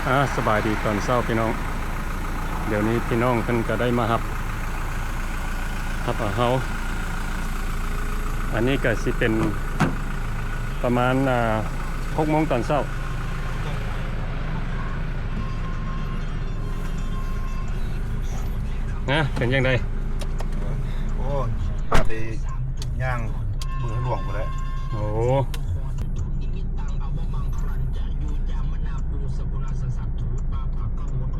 ອ່າ ສະບາຍດີຕອນເຊົ້າພີ່ນ້ອງ. ດຽວນີ້ພີ່ນ້ອງເພິ່ນກະໄດ້ມາຮັບ ຮັບເອົາເຮົາ. ອັນນີ້ກະຊິເປັນປະມານ ອ່າ ຫົກໂມງຕອນເຊົ້າ. ນະ ເປັນຈັ່ງໃດ? ໂອ້ ພາໄປຍ່າງເມືອງຫຼວງພຸ້ນແຫຼະ. ໂອ້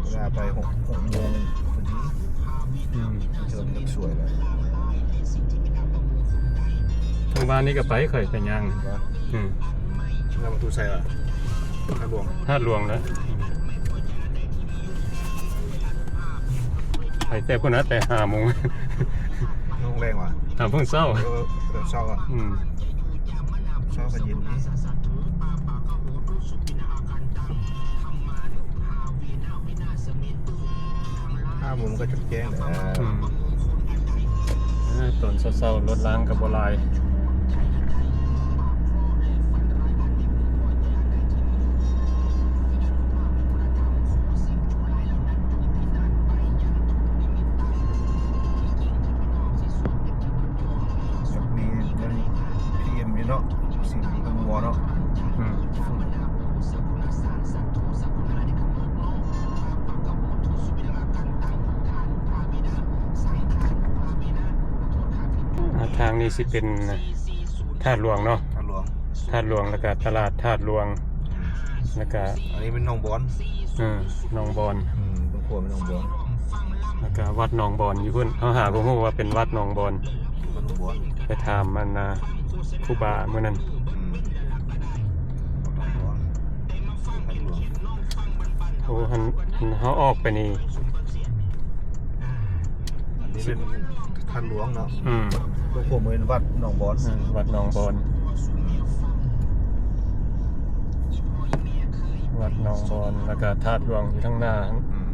ເວລາໄປຫົກ ຫົກໂມງພໍດີ. ອືມ ເຈີເປັນສວຍແລ້ວ. ເມື່ອວານນີ້ກະໄປ ຂ້ອຍໄປຍ່າງ. ອືມ ແລ້ວປະຕູໄຊວະ? ທາດຫຼວງ ທາດຫຼວງນະ. ໄປແຕ່ພຸ້ນນະ ແຕ່ຫ້າໂມງ ໂມງແລງວະ? ຫ້າໂມງເຊົ້າ. ເອີ ຕອນເຊົ້າອະ. ອືມ ເຊົ້າກະເຢັນດີ. ຫ້າໂມງມັນກະຈະແຈ້ງແລ້ວ. ອືມ ເອີ ຕອນເຊົ້າໆ ລົດລາງກະບໍ່ຫຼາຍ. ມີ พีเอ็ม ຢູ່ເນາະ ສິ່ງທີ່ບໍ່ເນາະ. ອືມ ອ່າ ທາງນີ້ຊິເປັນທາດຫຼວງເນາະ. ທາດຫຼວງ ທາດຫຼວງ ແລ້ວກະຕະຫຼາດທາດຫຼວງ. ອືມ ແລ້ວກະ ອັນນີ້ເປັນໜອງບອນ. ເອີ ໜອງບອນ. ອືມ ເປັນຂົວເປັນໜອງບອນ. ແລ້ວກະວັດໜອງບອນຢູ່ພຸ້ນ. ເຮົາຫາບໍ່ຮູ້ວ່າເປັນວັດໜອງບອນ. ວັດໜອງບອນ. ໄປຖາມອັນນ່າ ຄູບາມື້ນັ້ນ. ອືມ ວັດໜອງບອນ. ໂອ້ ຫັ້ນ ເຮົາອອກໄປນີ້ ອັນນີ້ເປັນທາດຫຼວງເນາະ. ອືມ ຕົງຂົວເປັນວັດໜອງບອນ. ອືມ ວັດໜອງບອນ ວັດໜອງບອນ ແລ້ວກະທາດຫຼວງຢູ່ທາງໜ້າ. ອືມ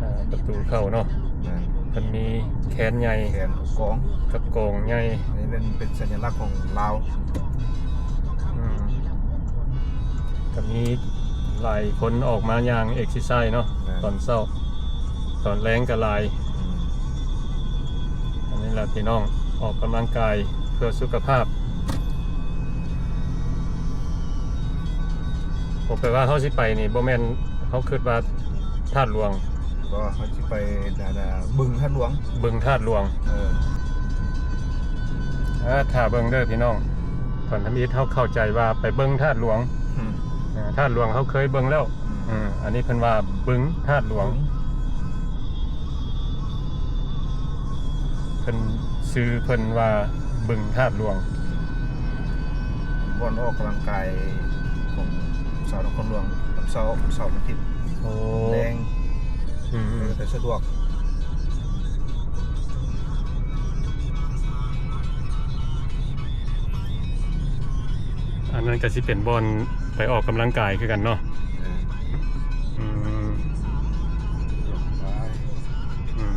ອ່າ ປະຕູເຂົ້າເນາະ. ແມ່ນ ເພິ່ນມີແຄນໃຫຍ່ ແຄນກອງ ກັບກອງໃຫຍ່. ອັນນີ້ເປັນ ເປັນສັນຍາລັກຂອງລາວ. ອືມ ກະມີຫຼາຍຄົນອອກມາຍ່າງເອກຊີໄຊເນາະ. ແມ່ນ ຕອນເຊົ້າ ຕອນແລງກະຫຼາຍ. ອືມ ອັນນີ້ລະພີ່ນ້ອງ ອອກກຳລັງກາຍເພື່ອສຸຂະພາບ. ບໍ່ ແປວ່າເຮົາຊິໄປນີ້ ບໍ່ແມ່ນ ເຮົາຄິດວ່າທາດຫຼວງ. ບໍ່ ເຮົາຊິໄປ ອ່າ ບຶງທາດຫຼວງ. ບຶງທາດຫຼວງ. ເອີ ເອີ ຖ້າເບິ່ງເດີພີ່ນ້ອງ. ຕອນທຳອິດເຮົາເຂົ້າໃຈວ່າໄປເບິ່ງທາດຫຼວງ. ອືມ ເອີ ທາດຫຼວງເຮົາເຄີຍເບິ່ງແລ້ວ. ອືມ ເອີ ອັນນີ້ເພິ່ນວ່າບຶງທາດຫຼວງ. ບຶງ ເພິ່ນ ຊື່ເພິ່ນວ່າບຶງທາດຫຼວງ. ບ່ອນອອກກຳລັງກາຍຂອງຊາວນະຄອນຫຼວງ ຕອນເຊົ້າ ເສົາ ວັນອາທິດ. ໂອ້ ແລງ. ອືມ ເອີ ໄປສະດວກ. ອັນນັ້ນກະຊິເປັນບ່ອນໄປອອກກຳລັງກາຍຄືກັນເນາະ. ເອີ ອືມ ອືມ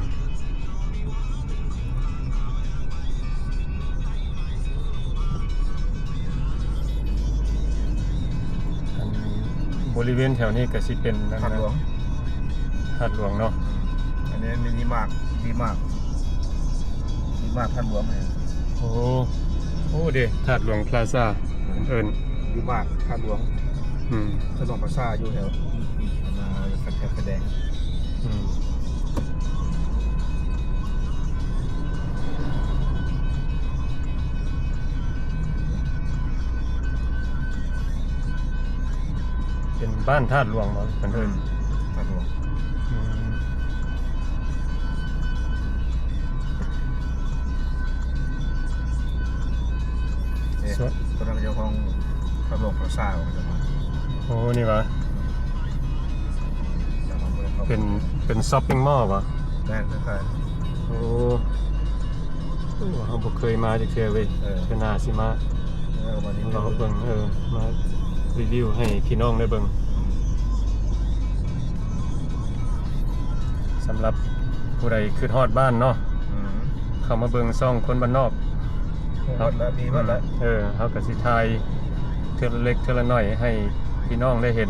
ອັນບໍລິເວນແຖວນີ້ກະຊິເປັນອັນນັ້ນ ທາດຫຼວງ ທາດຫຼວງເນາະ. ອືມ ອັນນີ້ມີດີມາກ ດີມາກ ດີມາກທາດຫຼວງ. ໂອ້ ໂອ້ເດ ທາດຫຼວງພລາຊາ ເອີ້ນດີມາກທາດຫຼວງ. ອືມ ທາດຫຼວງພລາຊາຢູ່ແຖວ ອັນນ່າ ແຖວໄຟແດງ. ອືມ ເປັນບ້ານທາດຫຼວງບໍ່ ເພິ່ນເອີ້ນ ອືມ ທາດຫຼວງ. ອືມ ເອີ ສ່ວນ ຕົວນັ້ນເຈົ້າຂອງທາດຫຼວງພລາຊາ. ໂອ້ ນີ້ຫວາ ເປັນ ເປັນຊັອບປິງມໍລບໍ່? ແມ່ນ ຄ້າຍໆ. ໂອ້ ໂອ້ ເຮົາບໍ່ເຄີຍມາຈັກເທື່ອເວີຍ. ເອີ ເທື່ອໜ້າຊິມາ. ເອີ ມາຣີວິວ ເບິ່ງ ເອີ ມາຣີວິວໃຫ້ພີ່ນ້ອງໄດ້ເບິ່ງ. ອືມ ສຳລັບຜູ້ໃດຄິດຮອດບ້ານເນາະ ອືມ ເຂົ້າມາເບິ່ງຊ່ອງຄົນບ້ານນອກ. ເຮົາ ເອີ ເຮົາກະຊິຖ່າຍເທື່ອລະເລັກເທື່ອລະໜ້ອຍໃຫ້ພີ່ນ້ອງໄດ້ເຫັນ.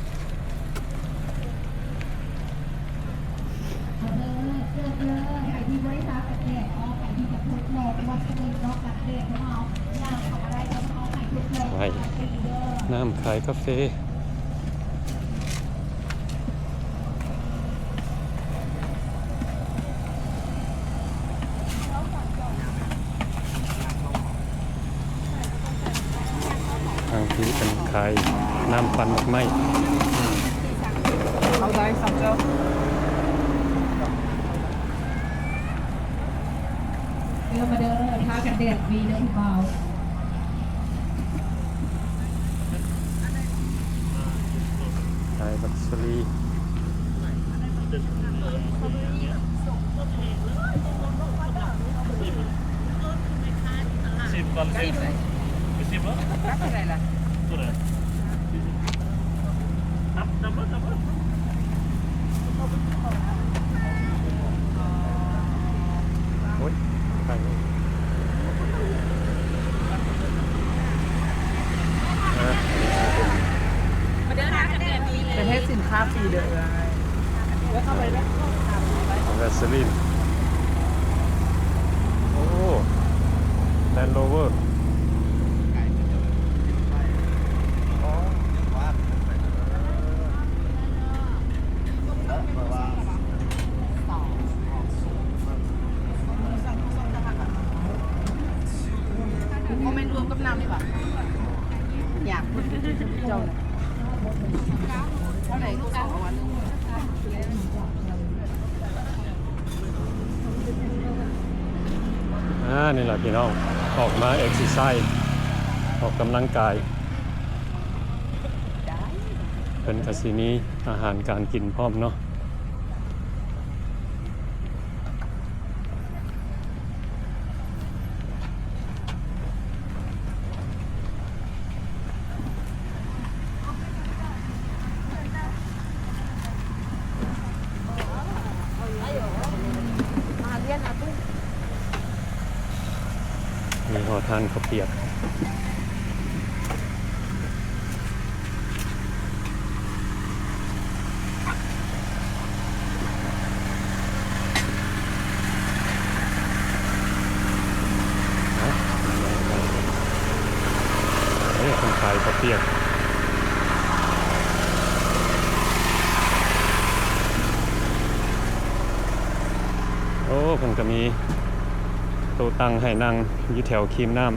ຂາຍນ້ຳ ຂາຍກາເຟ. ທາງພີ້ເພິ່ນຂາຍນ້ຳປັ່ນດອກໄມ້. ເດີມາເດີ ທາກັນແດດຟຣີເດີຜູ້ບ່າວ. ຂາຍບັກສາລີ. ສິບກ່ອນ ສິບ ສິບເນາະ. ເທົ່າໃດລະ? ຕົວໃດ? ນັບ ນັບເນາະ ນັບເນາະ. ໂອ້ຍ ໄກເລີຍ. ອ່າ ອັນນີ້ຊິເປັນ ປະເທດສິນຄ້າຟຣີເດີ. ວາສະລີນ ໂອ້ ແລນໂຣເວີ. ບໍ່ແມ່ນລວມກັບນ້ຳນີ້ຫວາ? ຢາກເບິ່ງເຈົ້ານະ. ເທົ່າໃດກໍສອງຮ້ອຍ. ອ່າ ນີ້ລະພີ່ນ້ອງ ອອກມາເອັກເຊີໄຊ ອອກກຳລັງກາຍ. ເພິ່ນກະຊິມີອາຫານການກິນພ້ອມເນາະ. ມີຮອດຮ້ານເຂົ້າປຽກ. ເອີ ເພິ່ນຂາຍເຂົ້າປຽກ. ໂອ້ ເພິ່ນກະມີໂຕະຕັ່ງໃຫ້ນັ່ງຢູ່ແຖວຄີມນ້ຳ.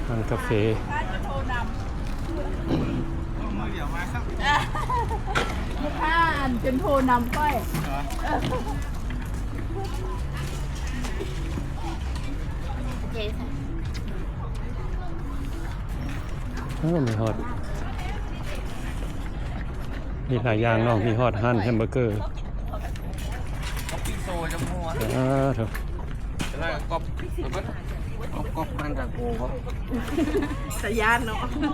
ຮ້ານກາເຟ. ລູກຄ້າອັນຈົນໂທນຳຂ້ອຍ. ໂອເຄ. ໂອ້ ມີຮອດ ມີຫຼາຍຢ່າງເນາະ ມີຮອດຮ້ານແຮມເບີເກີ. ເອົາປີ້ງໂຊຈະຫົວ. ອ່າ ໂທ້. ແລ້ວກໍກອບ ກອບ ກອບ ກອບ ມັນກະໂກ ຕາຢ້ານເນາະ ເນ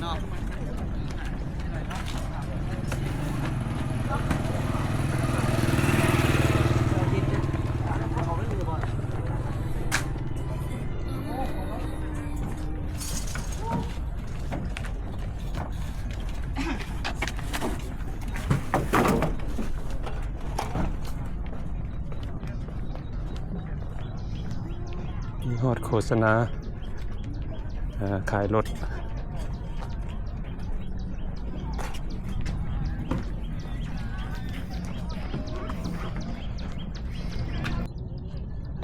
າະ. ມີຮອດໂຄສະນາ ເອີ ຂາຍລົດ.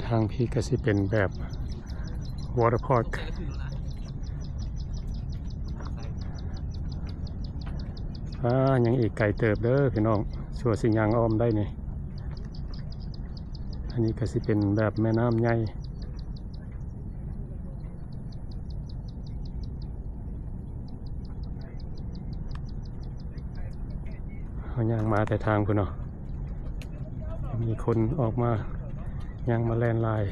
ທາງພີ້ກະຊິເປັນແບບ Water Park. ອ່າ ຍັງອີກໄກເຕີບເດີພີ່ນ້ອງ ຊົ່ວຊິຍ່າງອ້ອມໄດ້ນີ້. ອັນນີ້ກະຊິເປັນແບບແມ່ນ້ຳໃຫຍ່. ເຮົາຍ່າງມາແຕ່ທາງພຸ້ນເນາະ ມີຄົນອອກມາ ຍ່າງມາແລ່ນຫຼາຍ.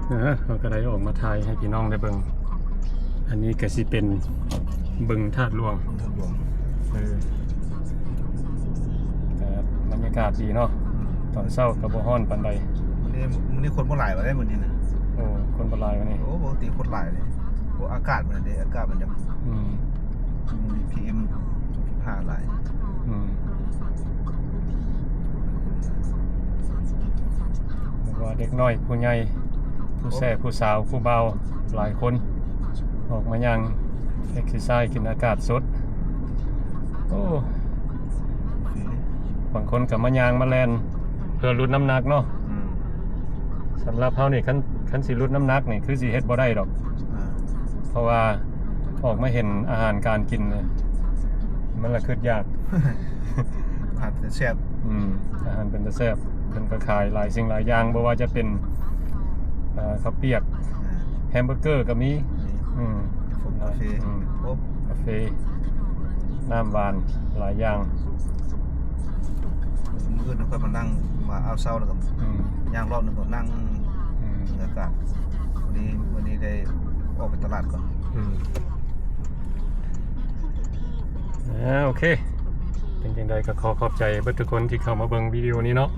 ເອີ ເຮົາກະໄດ້ອອກມາຖ່າຍໃຫ້ພີ່ນ້ອງໄດ້ເບິ່ງ. ອັນນີ້ກະຊິເປັນບຶງທາດຫຼວງ ບຶງທາດຫຼວງ. ເອີ. ກາດດີເນາະ ຕອນເຊົ້າກໍບໍ່ຮ້ອນປານໃດ. ມື້ນີ້ ມື້ນີ້ຄົນບໍ່ຫຼາຍປານໃດມື້ນີ້ນະ. ໂອ້ ຄົນບໍ່ຫຼາຍວະນີ້. ໂອ້ ປົກກະຕິຄົນຫຼາຍເດ້. ໂອ້ ອາກາດມັນເດ້ ອາກາດມັນຈະ ອືມ ມີ ພີເອັມ ສອງຈຸດຫ້າ ຫຼາຍ. ອືມ ບໍ່ວ່າເດັກນ້ອຍຜູ້ໃຫຍ່ ຜູ້ແຊ ຜູ້ສາວ ຜູ້ບ່າວ ຫຼາຍຄົນ ອອກມາຍ່າງເອັກເຊີໄຊ ກິນອາກາດສົດ. ໂອ້ ບາງຄົນກໍມາຍ່າງມາແລ່ນເພື່ອຫຼຸດນ້ຳໜັກເນາະ. ອືມ ສຳລັບເຮົານີ້ ຄັນ ຄັນຊິຫຼຸດນ້ຳໜັກນີ້ ຄືຊິເຮັດບໍ່ໄດ້ດອກ. ອ່າ ເພາະວ່າອອກມາເຫັນອາຫານການກິນນີ້ ມັນລະຄຶດຢາກ. ອາຫານເປັນຕາແຊບ. ອືມ ອາຫານເປັນຕາແຊບ. ເພິ່ນກໍຂາຍຫຼາຍສິ່ງຫຼາຍຢ່າງ ບໍ່ວ່າຈະເປັນ ເອີ ເຂົ້າປຽກ ອ່າ ແຮມເບີເກີກໍມີ. ມີ. ອືມ ກາເຟ. ອືມ ໂອ້ ກາເຟ ນ້ຳຫວານ ຫຼາຍຢ່າງ. ມື້ອື່ນເຮົາຄ່ອຍມານັ່ງ ມາເອົາເຊົ້າແລ້ວກໍ ອືມ ຍ່າງລອບໜຶ່ງກ່ອນ ນັ່ງ ອືມ ບັນຍາກາດ. ມື້ນີ້ ມື້ນີ້ໄດ້ອອກໄປຕະຫຼາດກ່ອນ. ອືມ ອ່າ ໂອເຄ ເປັນຈັ່ງໃດກໍຂໍຂອບໃຈເບິດທຸກຄົນທີ່ເຂົ້າມາເບິ່ງວິດີໂອນີ້ເນາະ.